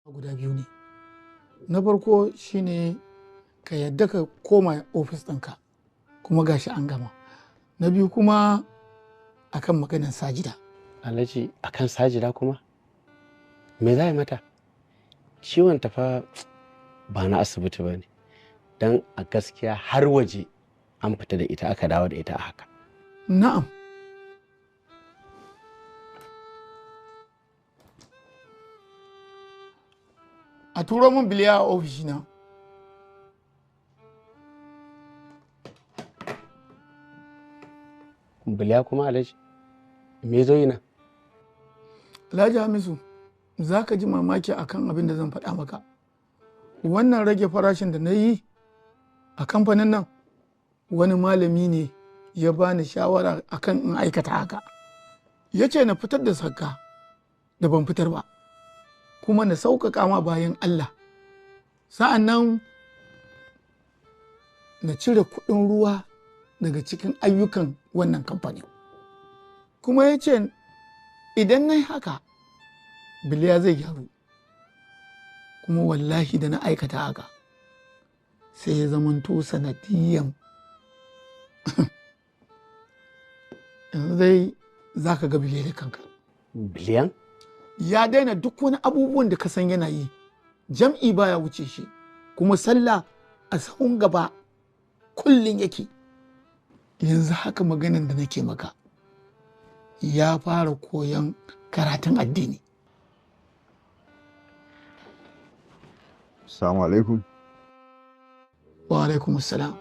Guda biyu ne. Na farko shine ka yadda ka koma ofis ɗinka, kuma gashi an gama. Na biyu kuma akan maganar Sajida. Alhaji, akan Sajida kuma? Me za yi mata? Ciwon ta fa ba na asibiti ba ne. Don a gaskiya har waje an fita da ita aka dawo da ita a haka. Na'am. A turo min Biliya a ofishina. Biliya kuma Alhaji? Me zo yi nan? Alhaji Hamisu, za ka ji mamaki akan abin da zan faɗa maka. Wannan rage farashin da na yi a kamfanin nan, wani malami ne ya bani shawara akan in aikata haka. Ya ce na fitar da zakka da ban fitar ba, kuma na sauƙaƙa ma bayan Allah. Sa'an nan na cire kuɗin ruwa daga cikin ayyukan wannan kamfanin. Kuma ya ce idan na yi haka, Biliya zai gyaru. Kuma wallahi da na aikata haka, sai ya zamanto sanadiyan. Yanzu dai za ka ga Biliya da kanka. Biliyan? Ya daina duk wani abubuwan da ka san yana yi. Jam'i baya wuce shi, kuma sallah a sahun gaba kullum yake. Yanzu haka maganan da nake maka, ya fara koyon karatun addini. Assalamu alaikum. Wa alaikum assalam.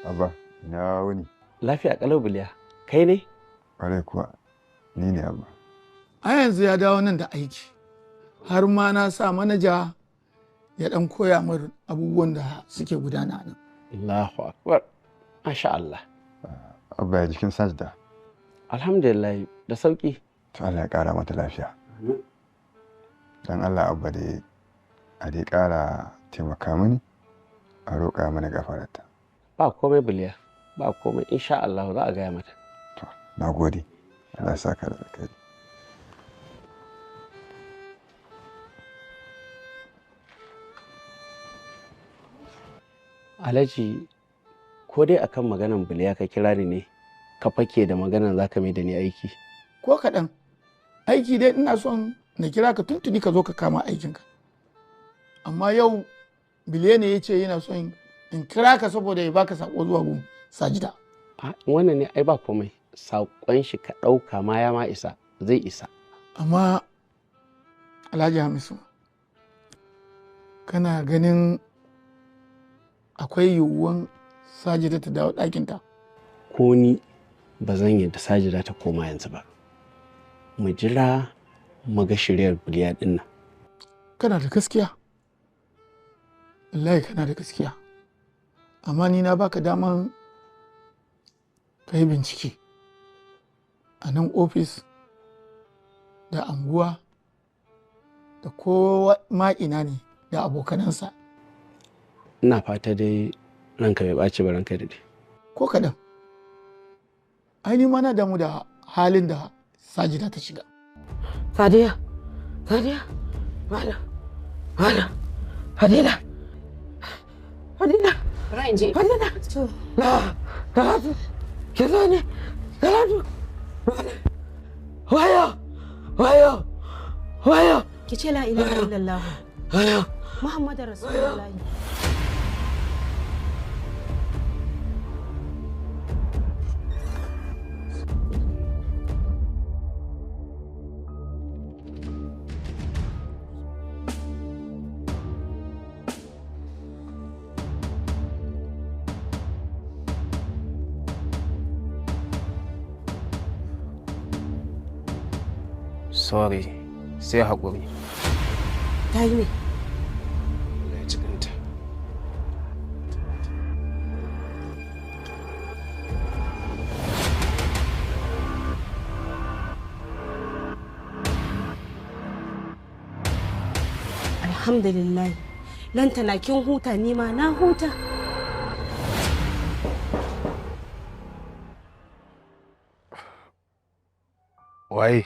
Abba, ina wuni? Lafiya ƙalau Biliya. Kai ne? Ƙwarai kuwa, ni ne Abba. A yanzu ya dawo nan da aiki. Har ma na sa manaja ya ɗan koya mar abubuwan da suke gudana nan. Allahu akbar. Masha Allah. Abba, ya jikin Sajida? Alhamdulillah, da sauƙi. To Allah ya ƙara mata lafiya. Dan Allah Abba dai a dai ƙara taimaka mini a roƙa mana gafararta. Ba komai Biliya, ba komai, insha Allah za a gaya mata. To, na gode. Allah ya saka da alkhairi. Alhaji, ko dai akan maganan Biliya ka kira ni ne, ka fake da maganan za ka mai da ni aiki. Ko kaɗan, aiki dai ina son na kira ka tuntuni ka zo ka kama aikinka. Amma yau Biliya ne ya ce yana son in kira ka saboda ya baka saƙo zuwa gun Sajida. Wannan ne ai ba komai, saƙon shi ka ɗauka ma ya ma isa, zai isa. Amma Alhaji Hamisu, kana ganin akwai yiwuwan Sajida ta dawo ɗakinta? Ko ni ba zan yarda Sajida ta koma yanzu ba. Mu jira mu ga shiryar Biliya ɗin nan. Kana da gaskiya. Wallahi kana da gaskiya. Amma ni na baka daman ka yi bincike a nan ofis da anguwa da kowa ma ina ne da abokanansa. Ina fata dai ranka bai ɓaci ba ranka daɗe. Ko kaɗan. Ai ni ma na damu da halin da Sajida ta shiga. Sadiya, Sadiya, Malam, Malam, Fadila, Fadila. Bara in je. Fadila. Na, Talatu, ki zo ne, Talatu. Wayo, wayo, wayo. Ki ce la ilaha illallah. Wayo. Muhammadu Rasulullahi. Sorry, sai haƙuri. Ta yi me? Allah ya cikanta. Alhamdulillah. Lantana kin huta ni ma na huta. Waye?